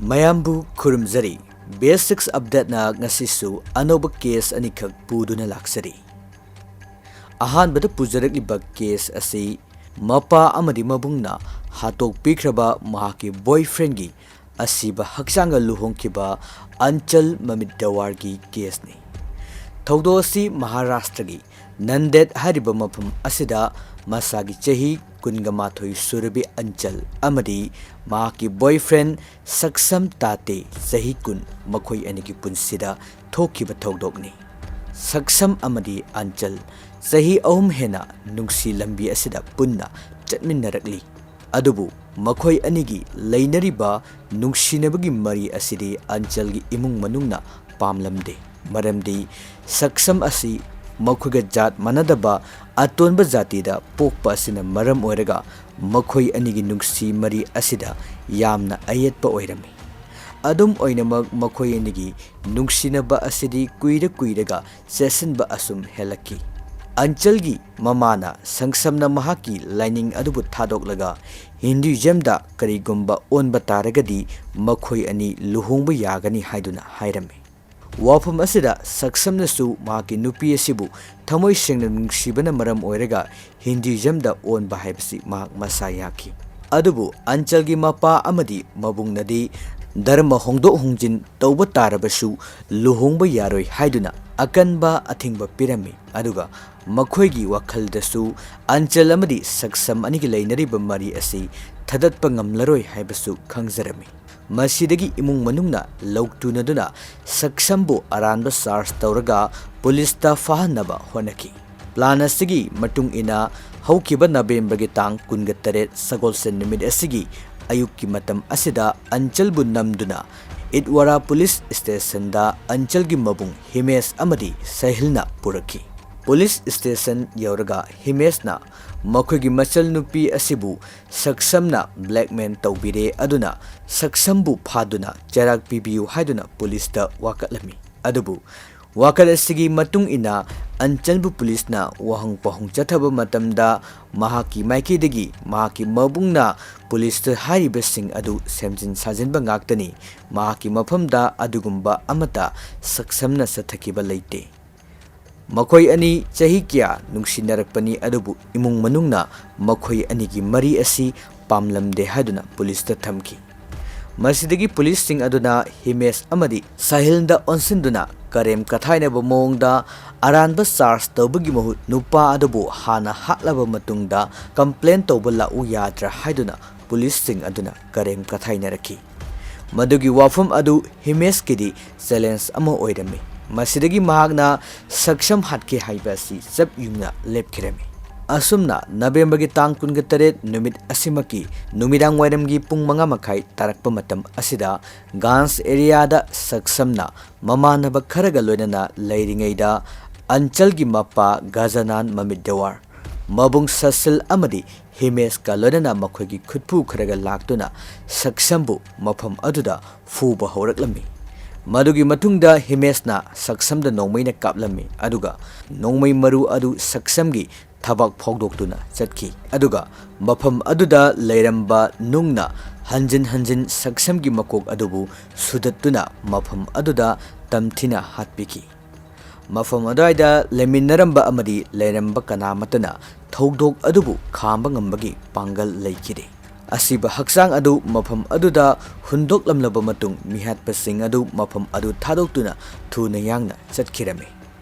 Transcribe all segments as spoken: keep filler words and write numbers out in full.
ꯃꯌꯥꯝꯕꯨ ꯈꯨꯔꯨꯝꯖꯔꯤ꯫ ꯕꯦꯁꯤꯛꯁ ꯑꯞꯗꯦꯠꯅ ꯉꯁꯤꯁꯨ ꯑꯅꯧꯕ ꯀꯦꯁ ꯑꯅꯤꯈꯛ ꯄꯨꯗꯨꯅ ꯂꯥꯛꯆꯔꯤ꯫ ꯑꯍꯥꯟꯕꯗ ꯄꯨꯖꯔꯛꯂꯤꯕ ꯀꯦꯁ ꯑꯁꯤ ꯃꯄꯥ ꯑꯃꯗꯤ ꯃꯕꯨꯡꯅ ꯍꯥꯠꯇꯣꯛꯄꯤꯈ꯭ꯔꯕ ꯃꯍꯥꯛꯀꯤ ꯕꯣꯏꯐ꯭ꯔꯦꯟꯒꯤ ꯑꯁꯤꯕ ꯍꯛꯆꯥꯡꯒ ꯂꯨꯍꯣꯡꯈꯤꯕ ꯑꯟꯆꯜ ꯃꯃꯤꯠ ꯗꯋꯥꯔꯒꯤ ꯀꯦꯁꯅꯤ꯫ ꯊꯧꯗꯣꯛ ꯑꯁꯤ ꯃꯍꯥꯔꯥꯁꯇ꯭ꯔꯒꯤ ꯅꯟꯗꯦꯗ ꯍꯥꯏꯔꯤꯕ ꯃꯐꯝ ꯑꯁꯤꯗ ꯃꯁꯥꯒꯤ ꯆꯍꯤ ꯀꯨꯟꯒ ꯃꯥꯊꯣꯏ ꯁꯨꯔꯕꯤ ꯑꯟꯆꯜ ꯑꯃꯗꯤ ꯃꯍꯥꯛꯀꯤ ꯕꯣꯏꯐ꯭ꯔꯦꯟ ꯁꯛꯁꯝ ꯇꯥꯇꯦ, ꯆꯍꯤ ꯀꯨꯟ, ꯃꯈꯣꯏ ꯑꯅꯤꯒꯤ ꯄꯨꯟꯁꯤꯗ ꯊꯣꯛꯈꯤꯕ ꯊꯧꯗꯣꯛꯅꯤ꯫ ꯁꯛꯁꯝ ꯑꯃꯗꯤ ꯑꯟꯆꯜ ꯆꯍꯤ ꯑꯍꯨꯝ ꯍꯦꯟꯅ ꯅꯨꯡꯁꯤ ꯂꯝꯕꯤ ꯑꯁꯤꯗ ꯄꯨꯟꯅ ꯆꯠꯃꯤꯟꯅꯔꯛꯂꯤ꯫ ꯑꯗꯨꯕꯨ ꯃꯈꯣꯏ ꯑꯅꯤꯒꯤ ꯂꯩꯅꯔꯤꯕ ꯅꯨꯡꯁꯤꯅꯕꯒꯤ ꯃꯔꯤ ꯑꯁꯤꯗꯤ ꯑꯟꯆꯜꯒꯤ ꯏꯃꯨꯡ ꯃꯅꯨꯡꯅ ꯄꯥꯝꯂꯝꯗꯦ꯫ ꯃꯔꯝꯗꯤ ꯁꯛꯁꯝ ꯑꯁꯤ ꯃꯈꯣꯏꯒ ꯖꯥꯠ ꯃꯥꯟꯅꯗꯕ ꯑꯇꯣꯟꯕ ꯖꯥꯇꯤꯗ ꯄꯣꯛꯄ ꯑꯁꯤꯅ ꯃꯔꯝ ꯑꯣꯏꯔꯒ ꯃꯈꯣꯏ ꯑꯅꯤꯒꯤ ꯅꯨꯡꯁꯤ ꯃꯔꯤ ꯑꯁꯤꯗ ꯌꯥꯝꯅ ꯑꯌꯦꯠꯄ ꯑꯣꯏꯔꯝꯃꯤ꯫ ꯑꯗꯨꯝ ꯑꯣꯏꯅꯃꯛ, ꯃꯈꯣꯏ ꯑꯅꯤꯒꯤ ꯅꯨꯡꯁꯤꯅꯕ ꯑꯁꯤꯗꯤ ꯀꯨꯏꯔ ꯀꯨꯏꯔꯒ ꯆꯦꯠꯁꯤꯟꯕ ꯑꯁꯨꯝ ꯍꯦꯜꯂꯛꯈꯤ꯫ ꯑꯟꯆꯜꯒꯤ ꯃꯃꯥꯅ ꯁꯪꯁꯝꯅ ꯃꯍꯥꯛꯀꯤ ꯂꯥꯏꯅꯤꯡ ꯑꯗꯨꯕꯨ ꯊꯥꯗꯣꯛꯂꯒ ꯍꯤꯟꯗꯨꯏꯖꯝꯗ ꯀꯔꯤꯒꯨꯝꯕ ꯑꯣꯟꯕ ꯇꯥꯔꯒꯗꯤ ꯃꯈꯣꯏ ꯑꯅꯤ ꯂꯨꯍꯣꯡꯕ ꯌꯥꯒꯅꯤ ꯍꯥꯏꯗꯨꯅ ꯍꯥꯏꯔꯝꯃꯤ꯫ ꯋꯥꯐꯝ ꯑꯁꯤꯗ ꯁꯛꯁꯝꯅꯁꯨ ꯃꯍꯥꯛꯀꯤ ꯅꯨꯄꯤ ꯑꯁꯤꯕꯨ ꯊꯃꯣꯏ ꯁꯦꯡꯅ ꯅꯨꯡꯁꯤꯕꯅ ꯃꯔꯝ ꯑꯣꯏꯔꯒ ꯍꯤꯟꯗꯨꯏꯖꯝꯗ ꯑꯣꯟꯕ ꯍꯥꯏꯕꯁꯤ ꯃꯍꯥꯛ ꯃꯁꯥ ꯌꯥꯈꯤ꯫ ꯑꯗꯨꯕꯨ ꯑꯟꯆꯜꯒꯤ ꯃꯄꯥ ꯑꯃꯗꯤ ꯃꯕꯨꯡꯅꯗꯤ ꯙꯔꯃ ꯍꯣꯡꯗꯣꯛ ꯍꯣꯡꯖꯤꯟ ꯇꯧꯕ ꯇꯥꯔꯕꯁꯨ ꯂꯨꯍꯣꯡꯕ ꯌꯥꯔꯣꯏ ꯍꯥꯏꯗꯨꯅ ꯑꯀꯟꯕ ꯑꯊꯤꯡꯕ ꯄꯤꯔꯝꯃꯤ꯫ ꯑꯗꯨꯒ ꯃꯈꯣꯏꯒꯤ ꯋꯥꯈꯜꯗꯁꯨ ꯑꯟꯆꯜ ꯑꯃꯗꯤ ꯁꯛꯁꯝ ꯑꯅꯤꯒꯤ ꯂꯩꯅꯔꯤꯕ ꯃꯔꯤ ꯑꯁꯤ ꯊꯗꯠꯄ ꯉꯝꯂꯔꯣꯏ ꯍꯥꯏꯕꯁꯨ ꯈꯪꯖꯔꯝꯃꯤ꯫ ꯃꯁꯤꯗꯒꯤ ꯏꯃꯨꯡ ꯃꯅꯨꯡꯅ ꯂꯧꯇꯨꯅꯗꯨꯅ ꯁꯛꯁꯝꯕꯨ ꯑꯔꯥꯟꯕ ꯆꯥꯔꯖ ꯇꯧꯔꯒ ꯄꯨꯂꯤꯁꯇ ꯐꯥꯍꯟꯅꯕ ꯍꯣꯠꯅꯈꯤ꯫ ꯄ꯭ꯂꯥꯟ ꯑꯁꯤꯒꯤ ꯃꯇꯨꯡ ꯏꯟꯅ ꯍꯧꯈꯤꯕ ꯅꯕꯦꯝꯕꯔꯒꯤ ꯇꯥꯡ ꯀꯨꯟꯒ ꯇꯔꯦꯠ ꯁꯒꯣꯜꯁꯦꯟ ꯅꯨꯃꯤꯠ ꯑꯁꯤꯒꯤ ꯑꯌꯨꯛꯀꯤ ꯃꯇꯝ ꯑꯁꯤꯗ ꯑꯟꯆꯜꯕꯨ ꯅꯝꯗꯨꯅ ꯏꯠꯋꯥꯔꯥ ꯄꯨꯂꯤꯁ ꯁ꯭ꯇꯦꯁꯟꯗ ꯑꯟꯆꯜꯒꯤ ꯃꯕꯨꯡ ꯍꯤꯃꯦꯁ ꯑꯃꯗꯤ ꯁꯍꯤꯜꯅ ꯄꯨꯔꯛꯈꯤ꯫ ꯄꯨꯂꯤꯁ ꯁ꯭ꯇꯦꯁꯟ ꯌꯧꯔꯒ ꯍꯤꯃꯦꯁꯅ ꯃꯈꯣꯏꯒꯤ ꯃꯆꯜꯅꯨꯄꯤ ꯑꯁꯤꯕꯨ ꯁꯛꯁꯝꯅ ꯕ꯭ꯂꯦꯛꯃꯦꯟ ꯇꯧꯕꯤꯔꯦ, ꯑꯗꯨꯅ ꯁꯛꯁꯝꯕꯨ ꯐꯥꯗꯨꯅ ꯆꯩꯔꯥꯛ ꯄꯤꯕꯤꯌꯨ ꯍꯥꯏꯗꯨꯅ ꯄꯨꯂꯤꯁꯇ ꯋꯥꯀꯠꯂꯝꯃꯤ꯫ ꯑꯗꯨꯕꯨ ꯋꯥꯀꯠ ꯑꯁꯤꯒꯤ ꯃꯇꯨꯡ ꯏꯟꯅ ꯑꯟꯆꯜꯕꯨ ꯄꯨꯂꯤꯁꯅ ꯋꯥꯍꯪ ꯄꯥꯎꯍꯪ ꯆꯠꯊꯕ ꯃꯇꯝꯗ ꯃꯍꯥꯛꯀꯤ ꯃꯥꯏꯀꯩꯗꯒꯤ ꯃꯍꯥꯛꯀꯤ ꯃꯕꯨꯡꯅ ꯄꯨꯂꯤꯁꯇ ꯍꯥꯏꯔꯤꯕꯁꯤꯡ ꯑꯗꯨ ꯁꯦꯝꯖꯤꯟ ꯁꯥꯖꯤꯟꯕ ꯉꯥꯛꯇꯅꯤ, ꯃꯍꯥꯛꯀꯤ ꯃꯐꯝꯗ ꯑꯗꯨꯒꯨꯝꯕ ꯑꯃꯠꯇ ꯁꯛꯁꯝꯅ ꯆꯠꯊꯈꯤꯕ ꯂꯩꯇꯦ꯫ ꯃꯈꯣꯏ ꯑꯅꯤ ꯆꯍꯤ ꯀꯌꯥ ꯅꯨꯡꯁꯤꯅꯔꯛꯄꯅꯤ, ꯑꯗꯨꯕꯨ ꯏꯃꯨꯡ ꯃꯅꯨꯡꯅ ꯃꯈꯣꯏ ꯑꯅꯤꯒꯤ ꯃꯔꯤ ꯑꯁꯤ ꯄꯥꯝꯂꯝꯗꯦ ꯍꯥꯏꯗꯨꯅ ꯄꯨꯂꯤꯁꯇ ꯊꯝꯈꯤ꯫ ꯃꯁꯤꯗꯒꯤ ꯄꯨꯂꯤꯁꯁꯤꯡ ꯑꯗꯨꯅ ꯍꯤꯃꯦꯁ ꯑꯃꯗꯤ ꯁꯥꯍꯤꯜꯗ ꯑꯣꯟꯁꯤꯟꯗꯨꯅ ꯀꯔꯦꯝ ꯀꯊꯥꯏꯅꯕ ꯃꯑꯣꯡꯗ ꯑꯔꯥꯟꯕ ꯆꯥꯔꯖ ꯇꯧꯕꯒꯤ ꯃꯍꯨꯠ ꯅꯨꯄꯥ ꯑꯗꯨꯕꯨ ꯍꯥꯟꯅ ꯍꯥꯠꯂꯕ ꯃꯇꯨꯡꯗ ꯀꯝꯄ꯭ꯂꯦꯟ ꯇꯧꯕ ꯂꯥꯛꯎ ꯌꯥꯗ꯭ꯔꯥ ꯍꯥꯏꯗꯨꯅ ꯄꯨꯂꯤꯁꯁꯤꯡ ꯑꯗꯨꯅ ꯀꯔꯦꯝ ꯀꯊꯥꯏꯅꯔꯛꯈꯤ꯫ ꯃꯗꯨꯒꯤ ꯋꯥꯐꯝ ꯑꯗꯨ ꯍꯤꯃꯦꯁꯀꯤꯗꯤ ꯆꯦꯂꯦꯟꯖ ꯑꯃ ꯑꯣꯏꯔꯝꯃꯤ꯫ ꯃꯁꯤꯗꯒꯤ ꯃꯍꯥꯛꯅ ꯁꯛꯁꯝ ꯍꯥꯠꯀꯦ ꯍꯥꯏꯕ ꯑꯁꯤ ꯆꯞ ꯌꯨꯡꯅ ꯂꯦꯞꯈꯤꯔꯝꯃꯤ꯫ ꯑꯁꯨꯝꯅ ꯅꯕꯦꯝꯕꯔꯒꯤ ꯇꯥꯡ ꯀꯨꯟꯒ ꯇꯔꯦꯠ ꯅꯨꯃꯤꯠ ꯑꯁꯤꯃꯛꯀꯤ ꯅꯨꯃꯤꯗꯥꯡ ꯋꯥꯏꯔꯝꯒꯤ ꯄꯨꯡ ꯃꯉꯥ ꯃꯈꯥꯏ ꯇꯥꯔꯛꯄ ꯃꯇꯝ ꯑꯁꯤꯗ ꯒꯥꯟꯁ ꯑꯦꯔꯤꯌꯥꯗ ꯁꯛꯁꯝꯅ ꯃꯃꯥꯟꯅꯕ ꯈꯔꯒ ꯂꯣꯏꯅꯅ ꯂꯩꯔꯤꯉꯩꯗ ꯑꯟꯆꯜꯒꯤ ꯃꯄꯥ ꯒꯖꯥꯅꯥꯟ ꯃꯃꯤꯠ ꯗꯦꯋꯥꯔ, ꯃꯕꯨꯡ ꯁꯁꯤꯜ ꯑꯃꯗꯤ ꯍꯤꯃꯦꯁꯀ ꯂꯣꯏꯅꯅ ꯃꯈꯣꯏꯒꯤ ꯈꯨꯠꯄꯨ ꯈꯔꯒ ꯂꯥꯛꯇꯨꯅ ꯁꯛꯁꯝꯕꯨ ꯃꯐꯝ ꯑꯗꯨꯗ ꯐꯨꯕ ꯍꯧꯔꯛꯂꯝꯃꯤ꯫ ꯃꯗꯨꯒꯤ ꯃꯇꯨꯡꯗ ꯍꯤꯃꯦꯁꯅ ꯁꯛꯁꯝꯗ ꯅꯣꯡꯃꯩꯅ ꯀꯥꯞꯂꯝꯃꯤ, ꯑꯗꯨꯒ ꯅꯣꯡꯃꯩ ꯃꯔꯨ ꯑꯗꯨ ꯁꯛꯁꯝꯒꯤ ꯊꯕꯥꯛ ꯐꯥꯎꯗꯣꯛꯇꯨꯅ ꯆꯠꯈꯤ, ꯑꯗꯨꯒ ꯃꯐꯝ ꯑꯗꯨꯗ ꯂꯩꯔꯝꯕ ꯅꯨꯡꯅ ꯍꯟꯖꯤꯟ ꯍꯟꯖꯤꯟ ꯁꯛꯁꯝꯒꯤ ꯃꯀꯣꯛ ꯑꯗꯨꯕꯨ ꯁꯨꯗꯠꯇꯨꯅ ꯃꯐꯝ ꯑꯗꯨꯗ ꯇꯝꯊꯤꯅ ꯍꯥꯠꯄꯤꯈꯤ꯫ ꯃꯐꯝ ꯑꯗꯨꯋꯥꯏꯗ ꯂꯩꯃꯤꯟꯅꯔꯝꯕ ꯑꯃꯗꯤ ꯂꯩꯔꯝꯕ ꯀꯅꯥꯃꯠꯇꯅ ꯊꯧꯗꯣꯛ ꯑꯗꯨꯕꯨ ꯈꯥꯝꯕ ꯉꯝꯕꯒꯤ ꯄꯥꯡꯒꯜ ꯂꯩꯈꯤꯗꯦ꯫ ꯑꯁꯤꯕ ꯍꯛꯆꯥꯡ ꯑꯗꯨ ꯃꯐꯝ ꯑꯗꯨꯗ ꯍꯨꯟꯗꯣꯛꯂꯝꯂꯕ ꯃꯇꯨꯡ, ꯃꯤꯍꯥꯠꯄꯁꯤꯡ ꯑꯗꯨ ꯃꯐꯝ ꯑꯗꯨ ꯊꯥꯗꯣꯛꯇꯨꯅ ꯊꯨꯅ ꯌꯥꯡꯅ ꯆꯠꯈꯤꯔꯝꯃꯤ꯫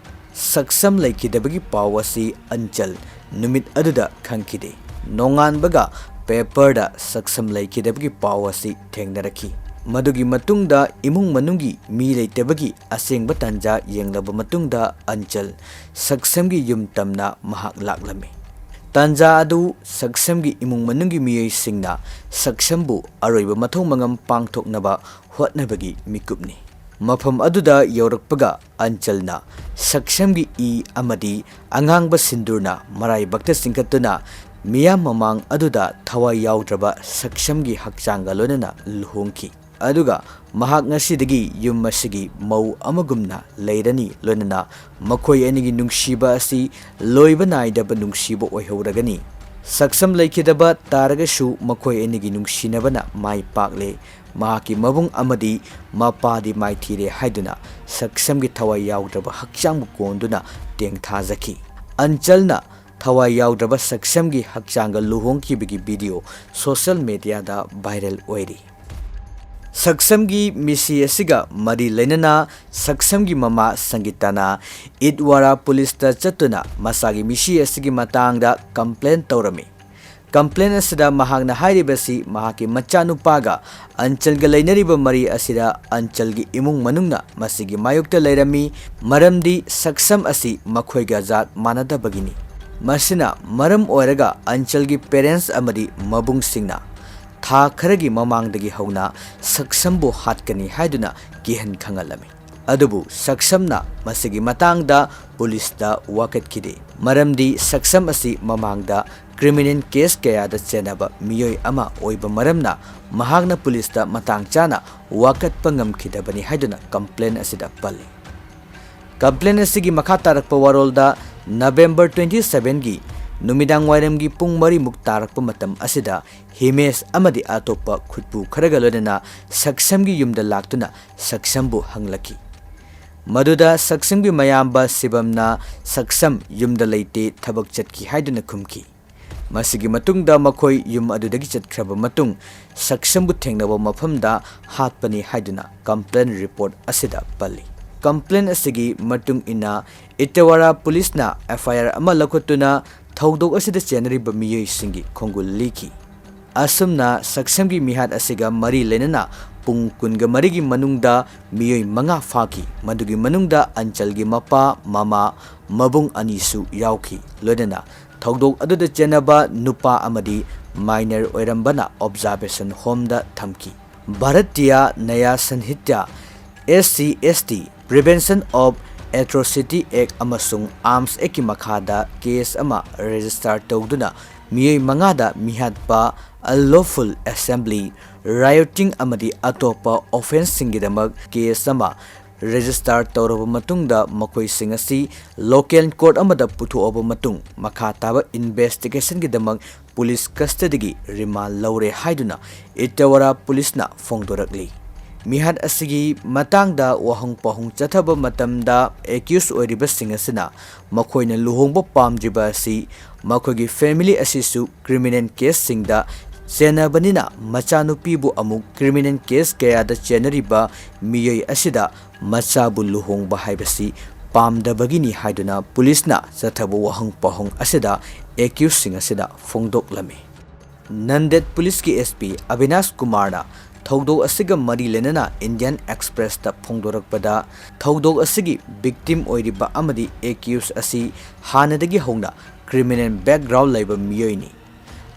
ꯁꯛꯁꯝ ꯂꯩꯈꯤꯗꯕꯒꯤ ꯄꯥꯎ ꯑꯁꯤ ꯑꯟꯆꯜ ꯅꯨꯃꯤꯠ ꯑꯗꯨꯗ ꯈꯪꯈꯤꯗꯦ꯫ ꯅꯣꯡꯉꯥꯟꯕꯒ ꯄꯦꯄꯔꯗ ꯁꯛꯁꯝ ꯂꯩꯈꯤꯗꯕꯒꯤ ꯄꯥꯎ ꯑꯁꯤ ꯊꯦꯡꯅꯔꯛꯈꯤ꯫ ꯃꯗꯨꯒꯤ ꯃꯇꯨꯡꯗ ꯏꯃꯨꯡ ꯃꯅꯨꯡꯒꯤ ꯃꯤ ꯂꯩꯇꯕꯒꯤ ꯑꯁꯦꯡꯕ ꯇꯥꯟꯖꯥ ꯌꯦꯡꯂꯕ ꯃꯇꯨꯡꯗ ꯑꯟꯆꯜ ꯁꯛꯁꯝꯒꯤ ꯌꯨꯝ ꯇꯝꯅ ꯃꯍꯥꯛ ꯂꯥꯛꯂꯝꯃꯤ꯫ ꯇꯥꯟꯖꯥ ꯑꯗꯨ ꯁꯛꯁꯝꯒꯤ ꯏꯃꯨꯡ ꯃꯅꯨꯡꯒꯤ ꯃꯤꯑꯣꯏꯁꯤꯡꯅ ꯁꯛꯁꯝꯕꯨ ꯑꯔꯣꯏꯕ ꯃꯊꯧ ꯃꯉꯝ ꯄꯥꯡꯊꯣꯛꯅꯕ ꯍꯣꯠꯅꯕꯒꯤ ꯃꯤꯀꯨꯞꯅꯤ꯫ ꯃꯐꯝ ꯑꯗꯨꯗ ꯌꯧꯔꯛꯄꯒ ꯑꯟꯆꯜꯅ ꯁꯛꯁꯝꯒꯤ ꯏ ꯑꯃꯗꯤ ꯑꯉꯥꯡꯕ ꯁꯤꯟꯗꯨꯔꯅ ꯃꯔꯥꯏꯕꯛꯇ ꯆꯤꯡꯈꯠꯇꯨꯅ ꯃꯤꯌꯥꯝ ꯃꯃꯥꯡ ꯑꯗꯨꯗ ꯊꯋꯥꯏ ꯌꯥꯎꯗ꯭ꯔꯕ ꯁꯛꯁꯝꯒꯤ ꯍꯛꯆꯥꯡꯒ ꯂꯣꯏꯅꯅ ꯂꯨꯍꯣꯡꯈꯤ꯫ ꯑꯗꯨꯒ ꯃꯍꯥꯛ ꯉꯁꯤꯗꯒꯤ ꯌꯨꯝ ꯑꯁꯤꯒꯤ ꯃꯧ ꯑꯃꯒꯨꯝꯅ ꯂꯩꯔꯅꯤ, ꯂꯣꯏꯅꯅ ꯃꯈꯣꯏ ꯑꯅꯤꯒꯤ ꯅꯨꯡꯁꯤꯕ ꯑꯁꯤ ꯂꯣꯏꯕ ꯅꯥꯏꯗꯕ ꯅꯨꯡꯁꯤꯕ ꯑꯣꯏꯍꯧꯔꯒꯅꯤ꯫ ꯁꯛꯁꯝ ꯂꯩꯈꯤꯗꯕ ꯇꯥꯔꯒꯁꯨ ꯃꯈꯣꯏ ꯑꯅꯤꯒꯤ ꯅꯨꯡꯁꯤꯅꯕꯅ ꯃꯥꯏ ꯄꯥꯛꯂꯦ꯫ ꯃꯍꯥꯛꯀꯤ ꯃꯕꯨꯡ ꯑꯃꯗꯤ ꯃꯄꯥꯗꯤ ꯃꯥꯏꯊꯤꯔꯦ ꯍꯥꯏꯗꯨꯅ ꯁꯛꯁꯝꯒꯤ ꯊꯋꯥꯏ ꯌꯥꯎꯗ꯭ꯔꯕ ꯍꯛꯆꯥꯡꯕꯨ ꯀꯣꯟꯗꯨꯅ ꯇꯦꯡꯊꯥꯖꯈꯤ꯫ ꯑꯟꯆꯜꯅ ꯊꯋꯥꯏ ꯌꯥꯎꯗ꯭ꯔꯕ ꯁꯛꯁꯝꯒꯤ ꯍꯛꯆꯥꯡꯒ ꯂꯨꯍꯣꯡꯈꯤꯕꯒꯤ ꯚꯤꯗꯤꯑꯣ ꯁꯣꯁꯤꯌꯦꯜ ꯃꯦꯗꯤꯌꯥꯗ ꯚꯥꯏꯔꯦꯜ ꯑꯣꯏꯔꯤ꯫ ꯁꯛꯁꯝꯒꯤ ꯃꯤꯁꯤ ꯑꯁꯤꯒ ꯃꯔꯤ ꯂꯩꯅꯅ ꯁꯛꯁꯝꯒꯤ ꯃꯃꯥ ꯁꯪꯒꯤꯇꯥꯅ ꯏꯗꯋꯥꯔꯥ ꯄꯨꯂꯤꯁꯇ ꯆꯠꯇꯨꯅ ꯃꯁꯥꯒꯤ ꯃꯤꯁꯤ ꯑꯁꯤꯒꯤ ꯃꯇꯥꯡꯗ ꯀꯝꯄ꯭ꯂꯦꯟ ꯇꯧꯔꯝꯃꯤ꯫ ꯀꯝꯄ꯭ꯂꯦꯟ ꯑꯁꯤꯗ ꯃꯍꯥꯛꯅ ꯍꯥꯏꯔꯤꯕꯁꯤ ꯃꯍꯥꯛꯀꯤ ꯃꯆꯥꯅꯨꯄꯥꯒ ꯑꯟꯆꯜꯒ ꯂꯩꯅꯔꯤꯕ ꯃꯔꯤ ꯑꯁꯤꯗ ꯑꯟꯆꯜꯒꯤ ꯏꯃꯨꯡ ꯃꯅꯨꯡꯅ ꯃꯁꯤꯒꯤ ꯃꯥꯌꯣꯛꯇ ꯂꯩꯔꯝꯃꯤ, ꯃꯔꯝꯗꯤ ꯁꯛꯁꯝ ꯑꯁꯤ ꯃꯈꯣꯏꯒ ꯖꯥꯠ ꯃꯥꯟꯅꯗꯕꯒꯤꯅꯤ꯫ ꯃꯁꯤꯅ ꯃꯔꯝ ꯑꯣꯏꯔꯒ ꯑꯟꯆꯜꯒꯤ ꯄꯦꯔꯦꯟꯁ ꯑꯃꯗꯤ ꯃꯕꯨꯡꯁꯤꯡꯅ ꯊꯥ ꯈꯔꯒꯤ ꯃꯃꯥꯡꯗꯒꯤ ꯍꯧꯅ ꯁꯛꯁꯝꯕꯨ ꯍꯥꯠꯀꯅꯤ ꯍꯥꯏꯗꯨꯅ ꯀꯤꯍꯟ ꯈꯪꯍꯜꯂꯝꯃꯤ꯫ ꯑꯗꯨꯕꯨ ꯁꯛꯁꯝꯅ ꯃꯁꯤꯒꯤ ꯃꯇꯥꯡꯗ ꯄꯨꯂꯤꯁꯇ ꯋꯥꯀꯠꯈꯤꯗꯦ, ꯃꯔꯝꯗꯤ ꯁꯛꯁꯝ ꯑꯁꯤ ꯃꯃꯥꯡꯗ ꯀ꯭ꯔꯤꯃꯤꯅꯦꯜ ꯀꯦꯁ ꯀꯌꯥꯗ ꯆꯦꯟꯅꯕ ꯃꯤꯑꯣꯏ ꯑꯃ ꯑꯣꯏꯕ ꯃꯔꯝꯅ ꯃꯍꯥꯛꯅ ꯄꯨꯂꯤꯁꯇ ꯃꯇꯥꯡ ꯆꯥꯅ ꯋꯥꯀꯠꯄ ꯉꯝꯈꯤꯗꯕꯅꯤ ꯍꯥꯏꯗꯨꯅ ꯀꯝꯄ꯭ꯂꯦꯟ ꯑꯁꯤꯗ ꯄꯜꯂꯤ꯫ ꯀꯝꯄ꯭ꯂꯦꯟ ꯑꯁꯤꯒꯤ ꯃꯈꯥ ꯇꯥꯔꯛꯄ ꯋꯥꯔꯣꯜꯗ ꯅꯕꯦꯝꯕꯔ twenty sevenꯒꯤ ꯅꯨꯃꯤꯗꯥꯡ ꯋꯥꯏꯔꯝꯒꯤ ꯄꯨꯡ ꯃꯔꯤꯃꯨꯛ ꯇꯥꯔꯛꯄ ꯃꯇꯝ ꯑꯁꯤꯗ ꯍꯤꯃꯦꯁ ꯑꯃꯗꯤ ꯑꯇꯣꯞꯄ ꯈꯨꯠꯄꯨ ꯈꯔꯒ ꯂꯣꯏꯅꯅ ꯁꯛꯁꯝꯒꯤ ꯌꯨꯝꯗ ꯂꯥꯛꯇꯨꯅ ꯁꯛꯁꯝꯕꯨ ꯍꯪꯂꯛꯈꯤ꯫ ꯃꯗꯨꯗ ꯁꯛꯁꯝꯒꯤ ꯃꯌꯥꯝꯕ ꯁꯤꯕꯝꯅ ꯁꯛꯁꯝ ꯌꯨꯝꯗ ꯂꯩꯇꯦ, ꯊꯕꯛ ꯆꯠꯈꯤ ꯍꯥꯏꯗꯨꯅ ꯈꯨꯝꯈꯤ꯫ ꯃꯁꯤꯒꯤ ꯃꯇꯨꯡꯗ ꯃꯈꯣꯏ ꯌꯨꯝ ꯑꯗꯨꯗꯒꯤ ꯆꯠꯈ꯭ꯔꯕ ꯃꯇꯨꯡ ꯁꯛꯁꯝꯕꯨ ꯊꯦꯡꯅꯕ ꯃꯐꯝꯗ ꯍꯥꯠꯄꯅꯤ ꯍꯥꯏꯗꯨꯅ ꯀꯝꯄ꯭ꯂꯦꯟ ꯔꯤꯄꯣꯔꯠ ꯑꯁꯤꯗ ꯄꯜꯂꯤ꯫ ꯀꯝꯄ꯭ꯂꯦꯟ ꯑꯁꯤꯒꯤ ꯃꯇꯨꯡ ꯏꯟꯅ ꯏꯇꯋꯥꯔꯥ ꯄꯨꯂꯤꯁꯅ FIR ꯑꯃ ꯂꯧꯈꯠꯇꯨꯅ ꯊꯧꯗꯣꯛ ꯑꯁꯤꯗ ꯆꯦꯟꯅꯔꯤꯕ ꯃꯤꯑꯣꯏꯁꯤꯡꯒꯤ ꯈꯣꯡꯒꯨꯜ ꯂꯤꯈꯤ꯫ ꯑꯁꯨꯝꯅ ꯁꯛꯁꯝꯒꯤ ꯃꯤꯍꯥꯠ ꯑꯁꯤꯒ ꯃꯔꯤ ꯂꯩꯅꯅ ꯄꯨꯡ ꯀꯨꯟꯒ ꯃꯔꯤꯒꯤ ꯃꯅꯨꯡꯗ ꯃꯤꯑꯣꯏ ꯃꯉꯥ ꯐꯥꯈꯤ꯫ ꯃꯗꯨꯒꯤ ꯃꯅꯨꯡꯗ ꯑꯟꯆꯜꯒꯤ ꯃꯄꯥ, ꯃꯃꯥ, ꯃꯕꯨꯡ ꯑꯅꯤꯁꯨ ꯌꯥꯎꯈꯤ꯫ ꯂꯣꯏꯅꯅ ꯊꯧꯗꯣꯛ ꯑꯗꯨꯗ ꯆꯦꯟꯅꯕ ꯅꯨꯄꯥ ꯑꯃꯗꯤ ꯃꯥꯏꯅꯔ ꯑꯣꯏꯔꯝꯕꯅ ꯑꯣꯕꯖꯥꯔꯕꯦꯁꯟ ꯍꯣꯝꯗ ꯊꯝꯈꯤ꯫ Bharatiya ꯅꯌꯥ ꯁꯟꯍꯤꯇ꯭ꯌꯥ, SC ST Prevention of Atrocity Act ꯑꯃꯁꯨꯡ ꯑꯥꯔꯝꯁ ꯑꯦꯛꯀꯤ ꯃꯈꯥꯗ ꯀꯦꯁ ꯑꯃ ꯔꯦꯖꯤꯁꯇꯥꯔ ꯇꯧꯗꯨꯅ ꯃꯤꯑꯣꯏ ꯃꯉꯥꯗ ꯃꯤꯍꯥꯠꯄ, unlawful assembly, rioting ꯑꯃꯗꯤ ꯑꯇꯣꯞꯄ offenceꯁꯤꯡꯒꯤꯗꯃꯛ case ꯑꯃ register ꯇꯧꯔꯕ ꯃꯇꯨꯡꯗ, ꯃꯈꯣꯏꯁꯤꯡ ꯑꯁꯤ local court ꯑꯃꯗ ꯄꯨꯊꯣꯛꯑꯕ ꯃꯇꯨꯡ, ꯃꯈꯥ ꯇꯥꯕ investigationꯒꯤꯗꯃꯛ police custodyꯒꯤ remand ꯂꯧꯔꯦ ꯍꯥꯏꯗꯨꯅ ꯏꯇꯋꯥꯔꯥ policeꯅ ꯐꯣꯡꯗꯣꯔꯛꯂꯤ꯫ ꯃꯤꯍꯥꯠ ꯑꯁꯤꯒꯤ ꯃꯇꯥꯡꯗ ꯋꯥꯍꯪ ꯄꯥꯎꯍꯪ ꯆꯠꯊꯕ ꯃꯇꯝꯗ, accused ꯑꯣꯏꯔꯤꯕꯁꯤꯡ ꯑꯁꯤꯅ ꯃꯈꯣꯏꯅ ꯂꯨꯍꯣꯡꯕ ꯄꯥꯝꯗ꯭ꯔꯤꯕ ꯑꯁꯤ ꯃꯈꯣꯏꯒꯤ family ꯑꯁꯤꯁꯨ criminal caseꯁꯤꯡꯗ ꯆꯦꯟꯅꯕꯅꯤꯅ, ꯃꯆꯥꯅꯨꯄꯤꯕꯨ ꯑꯃꯨꯛ criminal case ꯀꯌꯥꯗ ꯆꯦꯟꯅꯔꯤꯕ ꯃꯤꯑꯣꯏ ꯑꯁꯤꯗ ꯃꯆꯥꯕꯨ ꯂꯨꯍꯣꯡꯕ ꯍꯥꯏꯕꯁꯤ ꯄꯥꯝꯗꯕꯒꯤꯅꯤ ꯍꯥꯏꯗꯨꯅ policeꯅ ꯆꯠꯊꯕ ꯋꯥꯍꯪ ꯄꯥꯎꯍꯪ ꯑꯁꯤꯗ accusedꯁꯤꯡ ꯑꯁꯤꯗ ꯐꯣꯡꯗꯣꯛꯂꯝꯃꯤ꯫ ꯅꯟꯗꯦꯗ policeꯀꯤ SP ꯑꯕꯤꯅꯥꯁ ꯀꯨꯃꯥꯔꯅ ꯊꯧꯗꯣꯛ ꯑꯁꯤꯒ ꯃꯔꯤ ꯂꯩꯅꯅ Indian Expressꯇ ꯐꯣꯡꯗꯣꯔꯛꯄꯗ, ꯊꯧꯗꯣꯛ ꯑꯁꯤꯒꯤ victim ꯑꯣꯏꯔꯤꯕ ꯑꯃꯗꯤ accused ꯑꯁꯤ ꯍꯥꯟꯅꯗꯒꯤ ꯍꯧꯅ criminal background ꯂꯩꯕ ꯃꯤꯑꯣꯏꯅꯤ꯫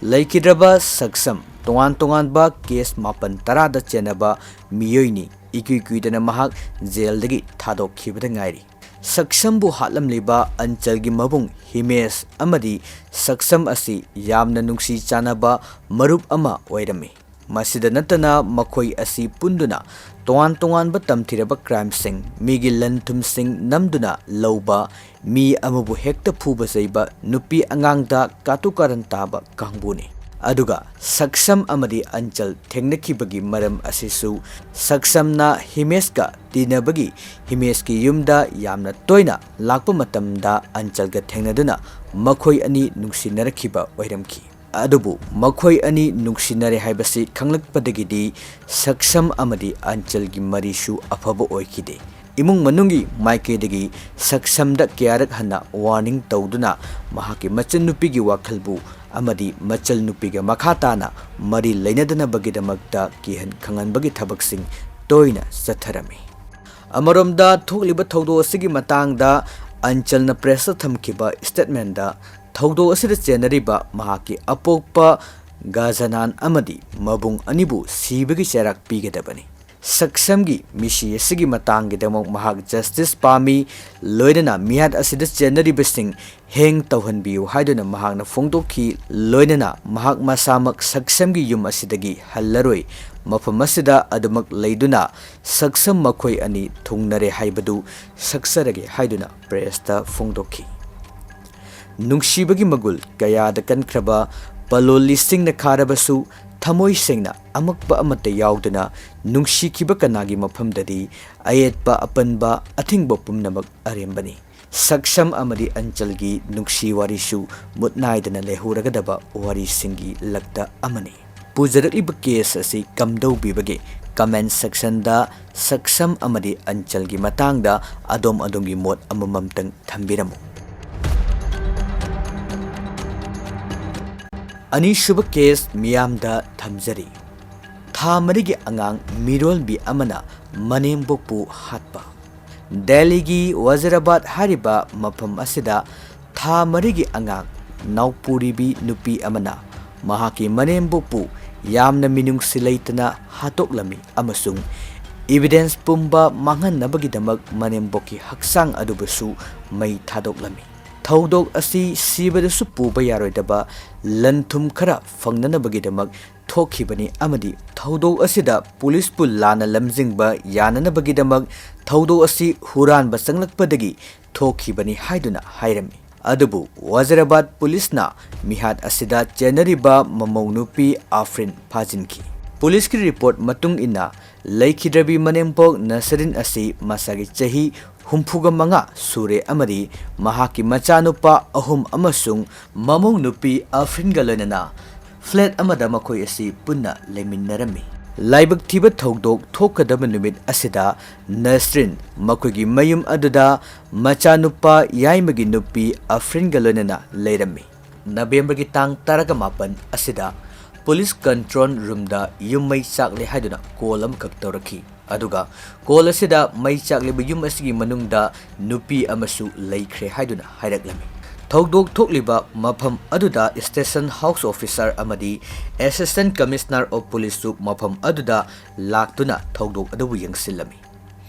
ꯂꯩꯈꯤꯗ꯭ꯔꯕ ꯁꯛꯁꯝ ꯇꯣꯉꯥꯟ ꯇꯣꯉꯥꯟꯕ case ꯃꯥꯄꯟ ꯇꯔꯥꯗ ꯆꯦꯟꯅꯕ ꯃꯤꯑꯣꯏꯅꯤ꯫ ꯏꯀꯨꯏ ꯀꯨꯏꯗꯅ ꯃꯍꯥꯛ jailꯗꯒꯤ ꯊꯥꯗꯣꯛꯈꯤꯕꯗ ꯉꯥꯏꯔꯤ꯫ ꯁꯛꯁꯝꯕꯨ ꯍꯥꯠꯂꯝꯂꯤꯕ ꯑꯟꯆꯜꯒꯤ ꯃꯕꯨꯡ ꯍꯤꯃꯦꯁ ꯑꯃꯗꯤ ꯁꯛꯁꯝ ꯑꯁꯤ ꯌꯥꯝꯅ ꯅꯨꯡꯁꯤ ꯆꯥꯟꯅꯕ ꯃꯔꯨꯞ ꯑꯃ ꯑꯣꯏꯔꯝꯃꯤ꯫ ꯃꯁꯤꯗ ꯅꯠꯇꯅ, ꯃꯈꯣꯏ ꯑꯁꯤ ꯄꯨꯟꯗꯨꯅ ꯇꯣꯉꯥꯟ ꯇꯣꯉꯥꯟꯕ ꯇꯝꯊꯤꯔꯕ crimeꯁꯤꯡ, ꯃꯤꯒꯤ ꯂꯟ ꯊꯨꯝꯁꯤꯡ ꯅꯝꯗꯨꯅ ꯂꯧꯕ, ꯃꯤ ꯑꯃꯕꯨ ꯍꯦꯛꯇ ꯐꯨꯕ ꯆꯩꯕ, ꯅꯨꯄꯤ ꯑꯉꯥꯡꯗ ꯀꯥꯇꯨ ꯀꯥꯔꯟ ꯇꯥꯕ ꯀꯥꯡꯕꯨꯅꯤ꯫ ꯑꯗꯨꯒ ꯁꯛꯁꯝ ꯑꯃꯗꯤ ꯑꯟꯆꯜ ꯊꯦꯡꯅꯈꯤꯕꯒꯤ ꯃꯔꯝ ꯑꯁꯤꯁꯨ, ꯁꯛꯁꯝꯅ ꯍꯤꯃꯦꯁꯀ ꯇꯤꯟꯅꯕꯒꯤ, ꯍꯤꯃꯦꯁꯀꯤ ꯌꯨꯝꯗ ꯌꯥꯝꯅ ꯇꯣꯏꯅ ꯂꯥꯛꯄ ꯃꯇꯝꯗ ꯑꯟꯆꯜꯒ ꯊꯦꯡꯅꯗꯨꯅ ꯃꯈꯣꯏ ꯑꯅꯤ ꯅꯨꯡꯁꯤꯅꯔꯛꯈꯤꯕ ꯑꯣꯏꯔꯝꯈꯤ꯫ ꯑꯗꯨꯕꯨ ꯃꯈꯣꯏ ꯑꯅꯤ ꯅꯨꯡꯁꯤꯅꯔꯦ ꯍꯥꯏꯕꯁꯤ ꯈꯪꯂꯛꯄꯗꯒꯤꯗꯤ ꯁꯛꯁꯝ ꯑꯃꯗꯤ ꯑꯟꯆꯜꯒꯤ ꯃꯔꯤꯁꯨ ꯑꯐꯕ ꯑꯣꯏꯈꯤꯗꯦ꯫ ꯏꯃꯨꯡ ꯃꯅꯨꯡꯒꯤ ꯃꯥꯏꯀꯩꯗꯒꯤ ꯁꯛꯁꯝꯗ ꯀꯌꯥꯔꯛ ꯍꯟꯅ warning ꯇꯧꯗꯨꯅ ꯃꯍꯥꯛꯀꯤ ꯃꯆꯟꯅꯨꯄꯤꯒꯤ ꯋꯥꯈꯜꯕꯨ ꯑꯃꯗꯤ ꯃꯆꯜꯅꯨꯄꯤꯒ ꯃꯈꯥ ꯇꯥꯅ ꯃꯔꯤ ꯂꯩꯅꯗꯅꯕꯒꯤꯗꯃꯛꯇ ꯀꯤꯍꯟ ꯈꯪꯍꯟꯕꯒꯤ ꯊꯕꯛꯁꯤꯡ ꯇꯣꯏꯅ ꯆꯠꯊꯔꯝꯃꯤ꯫ ꯑꯃꯔꯣꯝꯗ, ꯊꯣꯛꯂꯤꯕ ꯊꯧꯗꯣꯛ ꯑꯁꯤꯒꯤ ꯃꯇꯥꯡꯗ ꯑꯟꯆꯜꯅ pressꯇ ꯊꯝꯈꯤꯕ statementꯗ, ꯊꯧꯗꯣꯛ ꯑꯁꯤꯗ ꯆꯦꯟꯅꯔꯤꯕ ꯃꯍꯥꯛꯀꯤ ꯑꯄꯣꯛꯄ ꯒꯥꯖꯥꯅꯥꯟ ꯑꯃꯗꯤ ꯃꯕꯨꯡ ꯑꯅꯤꯕꯨ ꯁꯤꯕꯒꯤ ꯆꯩꯔꯥꯛ ꯄꯤꯒꯗꯕꯅꯤ꯫ ꯁꯛꯁꯝꯒꯤ ꯃꯤꯁꯤ ꯑꯁꯤꯒꯤ ꯃꯇꯥꯡꯒꯤꯗꯃꯛ ꯃꯍꯥꯛ ꯖꯁꯇꯤꯁ ꯄꯥꯝꯃꯤ, ꯂꯣꯏꯅꯅ ꯃꯤꯍꯥꯠ ꯑꯁꯤꯗ ꯆꯦꯟꯅꯔꯤꯕꯁꯤꯡ ꯍꯦꯡ ꯇꯧꯍꯟꯕꯤꯌꯨ ꯍꯥꯏꯗꯨꯅ ꯃꯍꯥꯛꯅ ꯐꯣꯡꯗꯣꯛꯈꯤ꯫ ꯂꯣꯏꯅꯅ ꯃꯍꯥꯛ ꯃꯁꯥꯃꯛ ꯁꯛꯁꯝꯒꯤ ꯌꯨꯝ ꯑꯁꯤꯗꯒꯤ ꯍꯜꯂꯔꯣꯏ, ꯃꯐꯝ ꯑꯁꯤꯗ ꯑꯗꯨꯃꯛ ꯂꯩꯗꯨꯅ ꯁꯛꯁꯝ ꯃꯈꯣꯏ ꯑꯅꯤ ꯊꯨꯡꯅꯔꯦ ꯍꯥꯏꯕꯗꯨ ꯁꯛꯆꯔꯒꯦ ꯍꯥꯏꯗꯨꯅ ꯄ꯭ꯔꯦꯁꯇ ꯐꯣꯡꯗꯣꯛꯈꯤ꯫ ꯅꯨꯡꯁꯤꯕꯒꯤ ꯃꯒꯨꯜ ꯀꯌꯥꯗ ꯀꯟꯈ꯭ꯔꯕ ꯄꯂꯣꯂꯤꯁꯤꯡꯅ ꯈꯥꯔꯕꯁꯨ, ꯊꯃꯣꯏ ꯁꯦꯡꯅ ꯑꯃꯛꯄ ꯑꯃꯠꯇ ꯌꯥꯎꯗꯅ ꯅꯨꯡꯁꯤꯈꯤꯕ ꯀꯅꯥꯒꯤ ꯃꯐꯝꯗꯗꯤ ꯑꯌꯦꯠꯄ, ꯑꯄꯟꯕ, ꯑꯊꯤꯡꯕ ꯄꯨꯝꯅꯃꯛ ꯑꯔꯦꯝꯕꯅꯤ꯫ ꯁꯛꯁꯝ ꯑꯃꯗꯤ ꯑꯟꯆꯜꯒꯤ ꯅꯨꯡꯁꯤ ꯋꯥꯔꯤꯁꯨ ꯃꯨꯠ ꯅꯥꯏꯗꯅ ꯂꯩꯍꯧꯔꯒꯗꯕ ꯋꯥꯔꯤꯁꯤꯡꯒꯤ ꯂꯛꯇ ꯑꯃꯅꯤ꯫ ꯄꯨꯖꯔꯛꯂꯤꯕ ꯀꯦꯁ ꯑꯁꯤ ꯀꯝꯗꯧꯕꯤꯕꯒꯦ? ꯀꯃꯦꯟ ꯁꯦꯛꯁꯟꯗ ꯁꯛꯁꯝ ꯑꯃꯗꯤ ꯑꯟꯆꯜꯒꯤ ꯃꯇꯥꯡꯗ ꯑꯗꯣꯝ ꯑꯗꯣꯝꯒꯤ ꯃꯣꯠ ꯑꯃꯃꯝꯇꯪ ꯊꯝꯕꯤꯔꯝꯃꯨ꯫ ꯑꯅꯤꯁꯨꯕ ꯀꯦꯁ ꯃꯤꯌꯥꯝꯗ ꯊꯝꯖꯔꯤ꯫ ꯊꯥ ꯃꯔꯤꯒꯤ ꯑꯉꯥꯡ ꯃꯤꯔꯣꯜꯕꯤ ꯑꯃꯅ ꯃꯅꯦꯝꯕꯣꯛꯄꯨ ꯍꯥꯠꯄ꯫ ꯗꯦꯜꯂꯤꯒꯤ ꯋꯥꯖꯤꯔꯥꯕꯥꯗ ꯍꯥꯏꯔꯤꯕ ꯃꯐꯝ ꯑꯁꯤꯗ ꯊꯥ ꯃꯔꯤꯒꯤ ꯑꯉꯥꯡ ꯅꯥꯎꯄꯨꯔꯤꯕꯤ ꯅꯨꯄꯤ ꯑꯃꯅ ꯃꯍꯥꯛꯀꯤ ꯃꯅꯦꯝꯕꯣꯛꯄꯨ ꯌꯥꯝꯅ ꯃꯤꯅꯨꯡꯁꯤ ꯂꯩꯇꯅ ꯍꯥꯠꯇꯣꯛꯂꯝꯃꯤ ꯑꯃꯁꯨꯡ ꯏꯕꯤꯗꯦꯟꯁ ꯄꯨꯝꯕ ꯃꯥꯡꯍꯟꯅꯕꯒꯤꯗꯃꯛ ꯃꯅꯦꯝꯕꯣꯛꯀꯤ ꯍꯛꯆꯥꯡ ꯑꯗꯨꯕꯨꯁꯨ ꯃꯩ ꯊꯥꯗꯣꯛꯂꯝꯃꯤ꯫ ꯊꯧꯗꯣꯛ ꯑꯁꯤ ꯁꯤꯕꯗꯁꯨ ꯄꯨꯕ ꯌꯥꯔꯣꯏꯗꯕ ꯂꯟ ꯊꯨꯝ ꯈꯔ ꯐꯪꯅꯅꯕꯒꯤꯗꯃꯛ ꯊꯣꯛꯈꯤꯕꯅꯤ ꯑꯃꯗꯤ ꯊꯧꯗꯣꯛ ꯑꯁꯤꯗ ꯄꯨꯂꯤꯁꯄꯨ ꯂꯥꯟꯅ ꯂꯝꯖꯤꯡꯕ ꯌꯥꯅꯅꯕꯒꯤꯗꯃꯛ ꯊꯧꯗꯣꯛ ꯑꯁꯤ ꯍꯨꯔꯥꯟꯕ ꯆꯪꯂꯛꯄꯗꯒꯤ ꯊꯣꯛꯈꯤꯕꯅꯤ ꯍꯥꯏꯗꯨꯅ ꯍꯥꯏꯔꯝꯃꯤ꯫ ꯑꯗꯨꯕꯨ ꯋꯥꯖꯤꯔꯥꯕꯥꯗ ꯄꯨꯂꯤꯁꯅ ꯃꯤꯍꯥꯠ ꯑꯁꯤꯗ ꯆꯦꯟꯅꯔꯤꯕ ꯃꯃꯧ ꯅꯨꯄꯤ ꯑꯥꯐ꯭ꯔꯤꯟ ꯐꯥꯖꯤꯟꯈꯤ꯫ ꯄꯨꯂꯤꯁꯀꯤ ꯔꯤꯄꯣꯔꯠ ꯃꯇꯨꯡ ꯏꯟꯅ, ꯂꯩꯈꯤꯗ꯭ꯔꯕꯤ ꯃꯅꯦꯝꯄꯣꯛ ꯅꯁꯔꯤꯟ ꯑꯁꯤ ꯃꯁꯥꯒꯤ ꯆꯍꯤ ꯍꯨꯝꯐꯨꯒ ꯃꯉꯥ ꯁꯨꯔꯦ ꯑꯃꯗꯤ ꯃꯍꯥꯛꯀꯤ ꯃꯆꯥꯅꯨꯄꯥ ꯑꯍꯨꯝ ꯑꯃꯁꯨꯡ ꯃꯃꯧ ꯅꯨꯄꯤ ꯑꯐ꯭ꯔꯤꯟꯒ ꯂꯣꯏꯅꯅ ꯐ꯭ꯂꯦꯠ ꯑꯃꯗ ꯃꯈꯣꯏ ꯑꯁꯤ ꯄꯨꯟꯅ ꯂꯩꯃꯤꯟꯅꯔꯝꯃꯤ꯫ ꯂꯥꯏꯕꯛ ꯊꯤꯕ ꯊꯧꯗꯣꯛ ꯊꯣꯛꯀꯗꯕ ꯅꯨꯃꯤꯠ ꯑꯁꯤꯗ ꯅꯁꯔꯤꯟ ꯃꯈꯣꯏꯒꯤ ꯃꯌꯨꯝ ꯑꯗꯨꯗ ꯃꯆꯥꯅꯨꯄꯥ ꯌꯥꯏꯃꯒꯤ ꯅꯨꯄꯤ ꯑꯐ꯭ꯔꯤꯟꯒ ꯂꯣꯏꯅꯅ ꯂꯩꯔꯝꯃꯤ꯫ ꯅꯕꯦꯝꯕꯔꯒꯤ ꯇꯥꯡ ꯇꯔꯥꯒ ꯃꯥꯄꯟ ꯑꯁꯤꯗ ꯄꯨꯂꯤꯁ ꯀꯟꯇ꯭ꯔꯣꯜ ꯔꯨꯝꯗ ꯌꯨꯝ ꯃꯩ ꯆꯥꯛꯂꯦ ꯍꯥꯏꯗꯨꯅ ꯀꯣꯜ ꯑꯃꯈꯛ ꯇꯧꯔꯛꯈꯤ꯫ ꯑꯗꯨꯒ ꯀꯣꯜ ꯑꯁꯤꯗ ꯃꯩ ꯆꯥꯛꯂꯤꯕ ꯌꯨꯝ ꯑꯁꯤꯒꯤ ꯃꯅꯨꯡꯗ ꯅꯨꯄꯤ ꯑꯃꯁꯨ ꯂꯩꯈ꯭ꯔꯦ ꯍꯥꯏꯗꯨꯅ ꯍꯥꯏꯔꯛꯂꯝꯃꯤ꯫ ꯊꯧꯗꯣꯛ ꯊꯣꯛꯂꯤꯕ ꯃꯐꯝ ꯑꯗꯨꯗ Station House Officer ꯑꯃꯗꯤ Assistant Commissioner of Policeꯁꯨ ꯃꯐꯝ ꯑꯗꯨꯗ ꯂꯥꯛꯇꯨꯅ ꯊꯧꯗꯣꯛ ꯑꯗꯨꯕꯨ ꯌꯦꯡꯁꯤꯜꯂꯝꯃꯤ꯫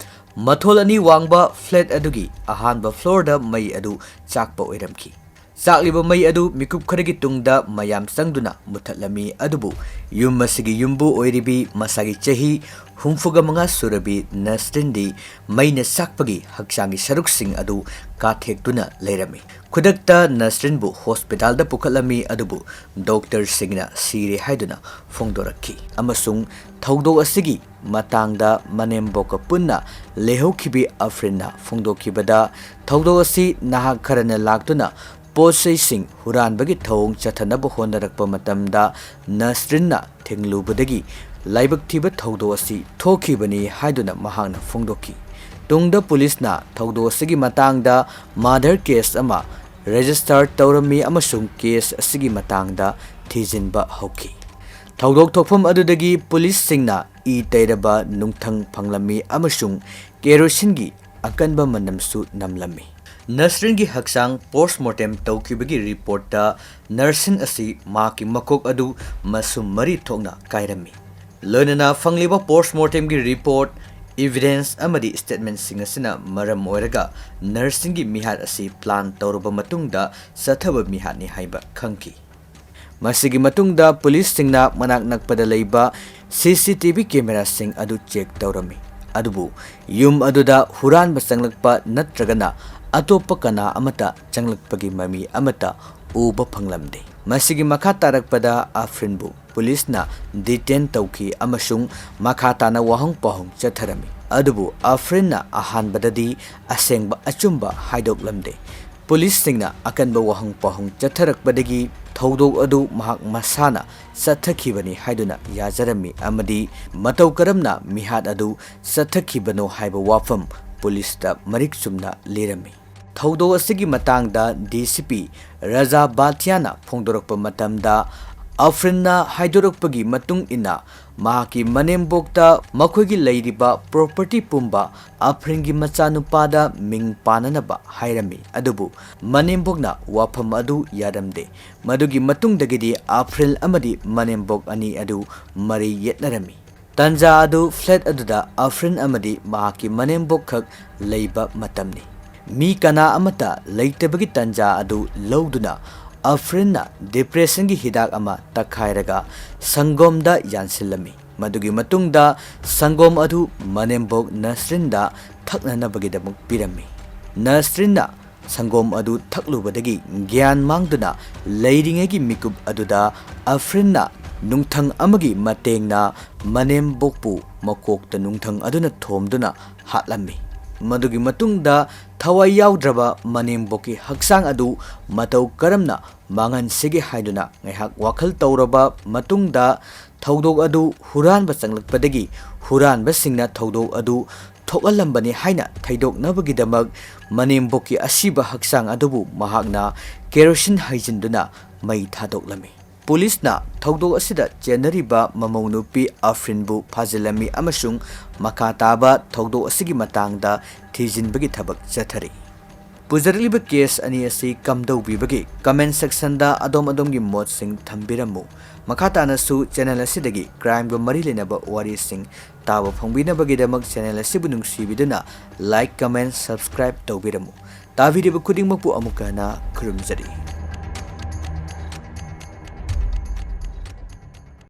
ꯃꯊꯣꯜ ꯑꯅꯤ ꯋꯥꯡꯕ flat ꯑꯗꯨꯒꯤ ꯑꯍꯥꯟꯕ floorꯗ ꯃꯩ ꯑꯗꯨ ꯆꯥꯛꯄ ꯑꯣꯏꯔꯝꯈꯤ꯫ ꯆꯥꯛꯂꯤꯕ ꯃꯩ ꯑꯗꯨ ꯃꯤꯀꯨꯞ ꯈꯔꯒꯤ ꯇꯨꯡꯗ ꯃꯌꯥꯝ ꯆꯪꯗꯨꯅ ꯃꯨꯊꯠꯂꯝꯃꯤ, ꯑꯗꯨꯕꯨ ꯌꯨꯝ ꯑꯁꯤꯒꯤ ꯌꯨꯝꯕꯨ ꯑꯣꯏꯔꯤꯕꯤ ꯃꯁꯥꯒꯤ ꯆꯍꯤ ꯍꯨꯝꯐꯨꯒ ꯃꯉꯥ ꯁꯨꯔꯕꯤ ꯅꯁꯔꯤꯟꯗꯤ ꯃꯩꯅ ꯆꯥꯛꯄꯒꯤ ꯍꯛꯆꯥꯡꯒꯤ ꯁꯔꯨꯛꯁꯤꯡ ꯑꯗꯨ ꯀꯥꯊꯦꯛꯇꯨꯅ ꯂꯩꯔꯝꯃꯤ꯫ ꯈꯨꯗꯛꯇ ꯅꯁꯔꯤꯟꯕꯨ hospitalꯗ ꯄꯨꯈꯠꯂꯝꯃꯤ, ꯑꯗꯨꯕꯨ doctorꯁꯤꯡꯅ ꯁꯤꯔꯦ ꯍꯥꯏꯗꯨꯅ ꯐꯣꯡꯗꯣꯔꯛꯈꯤ, ꯑꯃꯁꯨꯡ ꯊꯧꯗꯣꯛ ꯑꯁꯤꯒꯤ ꯃꯇꯥꯡꯗ ꯃꯅꯦꯝꯕꯣꯛꯀ ꯄꯨꯟꯅ ꯂꯩꯍꯧꯈꯤꯕꯤ ꯑꯐ꯭ꯔꯤꯟꯅ ꯐꯣꯡꯗꯣꯛꯈꯤꯕꯗ, ꯊꯧꯗꯣꯛ ꯑꯁꯤ ꯅꯍꯥꯛ ꯈꯔꯅ ꯂꯥꯛꯇꯨꯅ ꯄꯣꯠ ꯆꯩꯁꯤꯡ ꯍꯨꯔꯥꯟꯕꯒꯤ ꯊꯧꯑꯣꯡ ꯆꯠꯊꯅꯕ ꯍꯣꯠꯅꯔꯛꯄ ꯃꯇꯝꯗ ꯅꯁꯔꯤꯟꯅ ꯊꯤꯡꯂꯨꯕꯗꯒꯤ ꯂꯥꯏꯕꯛ ꯊꯤꯕ ꯊꯧꯗꯣꯛ ꯑꯁꯤ ꯊꯣꯛꯈꯤꯕꯅꯤ ꯍꯥꯏꯗꯨꯅ ꯃꯍꯥꯛꯅ ꯐꯣꯡꯗꯣꯛꯈꯤ꯫ ꯇꯨꯡꯗ ꯄꯨꯂꯤꯁꯅ ꯊꯧꯗꯣꯛ ꯑꯁꯤꯒꯤ ꯃꯇꯥꯡꯗ murder case ꯑꯃ register ꯇꯧꯔꯝꯃꯤ ꯑꯃꯁꯨꯡ case ꯑꯁꯤꯒꯤ ꯃꯇꯥꯡꯗ ꯊꯤꯖꯤꯟꯕ ꯍꯧꯈꯤ꯫ ꯊꯧꯗꯣꯛ ꯊꯣꯛꯐꯝ ꯑꯗꯨꯗꯒꯤ ꯄꯨꯂꯤꯁꯁꯤꯡꯅ ꯏ ꯇꯩꯔꯕ ꯅꯨꯡꯊꯪ ꯐꯪꯂꯝꯃꯤ ꯑꯃꯁꯨꯡ ꯀꯦꯔꯣꯁꯤꯟꯒꯤ ꯑꯀꯟꯕ ꯃꯅꯝꯁꯨ ꯅꯝꯂꯝꯃꯤ꯫ ꯅꯁꯔꯤꯟꯒꯤ ꯍꯛꯆꯥꯡ post mortem ꯇꯧꯈꯤꯕꯒꯤ reportꯇ ꯅꯔꯁꯤꯟ ꯑꯁꯤ ꯃꯍꯥꯛꯀꯤ ꯃꯀꯣꯛ ꯑꯗꯨ ꯃꯁꯨꯝ ꯃꯔꯤ ꯊꯣꯛꯅ ꯀꯥꯏꯔꯝꯃꯤ꯫ ꯂꯣꯏꯅꯅ ꯐꯪꯂꯤꯕ post mortemꯒꯤ report, evidence ꯑꯃꯗꯤ statementꯁꯤꯡ ꯑꯁꯤꯅ ꯃꯔꯝ ꯑꯣꯏꯔꯒ ꯅꯔꯁꯤꯟꯒꯤ ꯃꯤꯍꯥꯠ ꯑꯁꯤ plan ꯇꯧꯔꯕ ꯃꯇꯨꯡꯗ ꯆꯠꯊꯕ ꯃꯤꯍꯥꯠꯅꯤ ꯍꯥꯏꯕ ꯈꯪꯈꯤ꯫ ꯃꯁꯤꯒꯤ ꯃꯇꯨꯡꯗ ꯄꯨꯂꯤꯁꯁꯤꯡꯅ ꯃꯅꯥꯛ ꯅꯛꯄꯗ ꯂꯩꯕ CCTV cameraꯁꯤꯡ ꯑꯗꯨ check ꯇꯧꯔꯝꯃꯤ, ꯑꯗꯨꯕꯨ ꯌꯨꯝ ꯑꯗꯨꯗ ꯍꯨꯔꯥꯟꯕ ꯆꯪꯂꯛꯄ ꯅꯠꯇ꯭ꯔꯒꯅ ꯑꯇꯣꯞꯄ ꯀꯅꯥ ꯑꯃꯠꯇ ꯆꯪꯂꯛꯄꯒꯤ ꯃꯃꯤ ꯑꯃꯠꯇ ꯎꯕ ꯐꯪꯂꯝꯗꯦ꯫ ꯃꯁꯤꯒꯤ ꯃꯈꯥ ꯇꯥꯔꯛꯄꯗ ꯑꯐ꯭ꯔꯤꯟꯕꯨ ꯄꯨꯂꯤꯁꯅ detain ꯇꯧꯈꯤ ꯑꯃꯁꯨꯡ ꯃꯈꯥ ꯇꯥꯅ ꯋꯥꯍꯪ ꯄꯥꯎꯍꯪ ꯆꯠꯊꯔꯝꯃꯤ, ꯑꯗꯨꯕꯨ ꯑꯐ꯭ꯔꯤꯟꯅ ꯑꯍꯥꯟꯕꯗꯗꯤ ꯑꯁꯦꯡꯕ ꯑꯆꯨꯝꯕ ꯍꯥꯏꯗꯣꯛꯂꯝꯗꯦ꯫ ꯄꯨꯂꯤꯁꯁꯤꯡꯅ ꯑꯀꯟꯕ ꯋꯥꯍꯪ ꯄꯥꯎꯍꯪ ꯆꯠꯊꯔꯛꯄꯗꯒꯤ ꯊꯧꯗꯣꯛ ꯑꯗꯨ ꯃꯍꯥꯛ ꯃꯁꯥꯅ ꯆꯠꯊꯈꯤꯕꯅꯤ ꯍꯥꯏꯗꯨꯅ ꯌꯥꯖꯔꯝꯃꯤ ꯑꯃꯗꯤ ꯃꯇꯧ ꯀꯔꯝꯅ ꯃꯤꯍꯥꯠ ꯑꯗꯨ ꯆꯠꯊꯈꯤꯕꯅꯣ ꯍꯥꯏꯕ ꯋꯥꯐꯝ ꯄꯨꯂꯤꯁꯇ ꯃꯔꯤꯛ ꯆꯨꯝꯅ ꯂꯤꯔꯝꯃꯤ꯫ ꯊꯧꯗꯣꯛ ꯑꯁꯤꯒꯤ ꯃꯇꯥꯡꯗ DCP ꯔꯖꯥ ꯕꯥꯊꯤꯌꯥꯅ ꯐꯣꯡꯗꯣꯔꯛꯄ ꯃꯇꯝꯗ, ꯑꯐ꯭ꯔꯤꯟꯅ ꯍꯥꯏꯗꯣꯔꯛꯄꯒꯤ ꯃꯇꯨꯡ ꯏꯟꯅ, ꯃꯍꯥꯛꯀꯤ ꯃꯅꯦꯝꯕꯣꯛꯇ ꯃꯈꯣꯏꯒꯤ ꯂꯩꯔꯤꯕ property ꯄꯨꯝꯕ ꯑꯐ꯭ꯔꯤꯟꯒꯤ ꯃꯆꯥꯅꯨꯄꯥꯗ ꯃꯤꯡ ꯄꯥꯟꯅꯅꯕ ꯍꯥꯏꯔꯝꯃꯤ, ꯑꯗꯨꯕꯨ ꯃꯅꯦꯝꯕꯣꯛꯅ ꯋꯥꯐꯝ ꯑꯗꯨ ꯌꯥꯔꯝꯗꯦ꯫ ꯃꯗꯨꯒꯤ ꯃꯇꯨꯡꯗꯒꯤꯗꯤ ꯑꯐ꯭ꯔꯤꯟ ꯑꯃꯗꯤ ꯃꯅꯦꯝꯕꯣꯛ ꯑꯅꯤ ꯑꯗꯨ ꯃꯔꯩ ꯌꯦꯠꯅꯔꯝꯃꯤ꯫ ꯇꯟꯖꯥ ꯑꯗꯨ flat ꯑꯗꯨꯗ ꯑꯐ꯭ꯔꯤꯟ ꯑꯃꯗꯤ ꯃꯍꯥꯛꯀꯤ ꯃꯅꯦꯝꯕꯣꯛꯈꯛ ꯂꯩꯕ ꯃꯇꯝꯅꯤ꯫ ꯃꯤ ꯀꯅꯥ ꯑꯃꯠꯇ ꯂꯩꯇꯕꯒꯤ ꯇꯟꯖꯥ ꯑꯗꯨ ꯂꯧꯗꯨꯅ ꯑꯐ꯭ꯔꯤꯟꯅ depressionꯒꯤ ꯍꯤꯗꯥꯛ ꯑꯃ ꯇꯛꯈꯥꯏꯔꯒ ꯁꯪꯒꯣꯝꯗ ꯌꯥꯟꯁꯤꯜꯂꯝꯃꯤ꯫ ꯃꯗꯨꯒꯤ ꯃꯇꯨꯡꯗ ꯁꯪꯒꯣꯝ ꯑꯗꯨ ꯃꯅꯦꯝꯕꯣꯛ ꯅꯁꯔꯤꯟꯗ ꯊꯛꯅꯅꯕꯒꯤꯗꯃꯛ ꯄꯤꯔꯝꯃꯤ꯫ ꯅꯁꯔꯤꯟꯅ ꯁꯪꯒꯣꯝ ꯑꯗꯨ ꯊꯛꯂꯨꯕꯗꯒꯤ ꯒ꯭ꯌꯥꯟ ꯃꯥꯡꯗꯨꯅ ꯂꯩꯔꯤꯉꯩꯒꯤ ꯃꯤꯀꯨꯞ ꯑꯗꯨꯗ ꯑꯐ꯭ꯔꯤꯟꯅ ꯅꯨꯡꯊꯪ ꯑꯃꯒꯤ ꯃꯇꯦꯡꯅ ꯃꯅꯦꯝꯕꯣꯛꯄꯨ ꯃꯀꯣꯛꯇ ꯅꯨꯡꯊꯪ ꯑꯗꯨꯅ ꯊꯣꯝꯗꯨꯅ ꯍꯥꯠꯂꯝꯃꯤ꯫ ꯃꯗꯨꯒꯤ ꯃꯇꯨꯡꯗ ꯊꯋꯥꯏ ꯌꯥꯎꯗ꯭ꯔꯕ ꯃꯅꯦꯝꯕꯣꯛꯀꯤ ꯍꯛꯆꯥꯡ ꯑꯗꯨ ꯃꯇꯧ ꯀꯔꯝꯅ ꯃꯥꯡꯍꯟꯁꯤꯒꯦ ꯍꯥꯏꯗꯨꯅ ꯉꯥꯏꯍꯥꯛ ꯋꯥꯈꯜ ꯇꯧꯔꯕ ꯃꯇꯨꯡꯗ, ꯊꯧꯗꯣꯛ ꯑꯗꯨ ꯍꯨꯔꯥꯟꯕ ꯆꯪꯂꯛꯄꯗꯒꯤ ꯍꯨꯔꯥꯟꯕꯁꯤꯡꯅ ꯊꯧꯗꯣꯛ ꯑꯗꯨ ꯊꯣꯛꯍꯜꯂꯝꯕꯅꯤ ꯍꯥꯏꯅ ꯊꯩꯗꯣꯛꯅꯕꯒꯤꯗꯃꯛ ꯃꯅꯦꯝꯕꯣꯛꯀꯤ ꯑꯁꯤꯕ ꯍꯛꯆꯥꯡ ꯑꯗꯨꯕꯨ ꯃꯍꯥꯛꯅ ꯀꯦꯔꯣꯁꯤꯟ ꯍꯩꯖꯤꯟꯗꯨꯅ ꯃꯩ ꯊꯥꯗꯣꯛꯂꯝꯃꯤ꯫ ꯄꯨꯂꯤꯁꯅ ꯊꯧꯗꯣꯛ ꯑꯁꯤꯗ ꯆꯦꯟꯅꯔꯤꯕ ꯃꯃꯧ ꯅꯨꯄꯤ ꯑꯐ꯭ꯔꯤꯟꯕꯨ ꯐꯥꯖꯤꯜꯂꯝꯃꯤ ꯑꯃꯁꯨꯡ ꯃꯈꯥ ꯇꯥꯕ ꯊꯧꯗꯣꯛ ꯑꯁꯤꯒꯤ ꯃꯇꯥꯡꯗ ꯊꯤꯖꯤꯟꯕꯒꯤ ꯊꯕꯛ ꯆꯠꯊꯔꯤ꯫ ꯄꯨꯖꯔꯛꯂꯤꯕ case ꯑꯅꯤ ꯑꯁꯤ ꯀꯝꯗꯧꯕꯤꯕꯒꯦ? Comment sectionꯗ ꯑꯗꯣꯝ ꯑꯗꯣꯝꯒꯤ ꯃꯣꯠꯁꯤꯡ ꯊꯝꯕꯤꯔꯝꯃꯨ꯫ ꯃꯈꯥ ꯇꯥꯅꯁꯨ channel ꯑꯁꯤꯗꯒꯤ crimeꯒ ꯃꯔꯤ ꯂꯩꯅꯕ ꯋꯥꯔꯤꯁꯤꯡ ꯇꯥꯕ ꯐꯪꯕꯤꯅꯕꯒꯤꯗꯃꯛ channel ꯑꯁꯤꯕꯨ ꯅꯨꯡꯁꯤꯕꯤꯗꯨꯅ like, comment, subscribe ꯇꯧꯕꯤꯔꯝꯃꯨ꯫ ꯇꯥꯕꯤꯔꯤꯕ ꯈꯨꯗꯤꯡꯃꯛꯄꯨ ꯑꯃꯨꯛꯀ ꯍꯟꯅ ꯈꯨꯔꯨꯝꯖꯔꯤ꯫